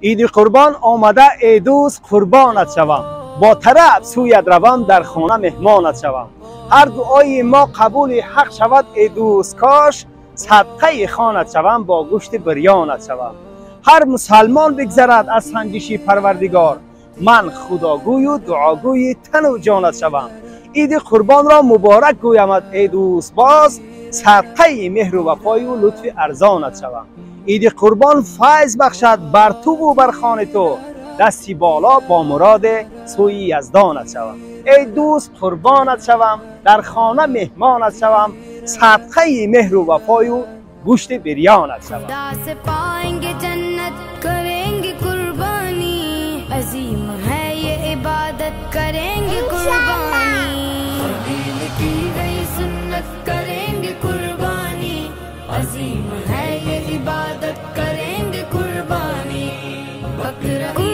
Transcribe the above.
Иди Қурбон омада, эй дӯст, қурбонат шавам, бо тараб сӯят равам, дар хона меҳмонат шавам. Ҳар дуои мо қабули ҳақ шавад, эй дӯст, кош садқаи хонат шавам, бо гӯшти бирёнат шавам. Ҳар мусалмон бигзарад аз санҷиши Парвардигор, ман худогӯю дуогӯи тану ҷонат шавам. Иди Қурбонро муборак гӯямад, эй дӯст, боз садқаи меҳру вафою лутфи арзонат шавам. Иди Қурбон файз бахшад бар туву бар хони ту, дасти боло бо муроде сӯи яздонат шавам. Эй дӯст, қурбонат шавам, дар хона меҳмонат шавам, садқаи меҳру вафою гӯшти бирёнат шавам. अजीम है ये इबादत, करेंगे कुर्बानी। की गई सुन्नत, करेंगे कुर्बानी। अजीम है ये इबादत, करेंगे कुर्बानी। बकरा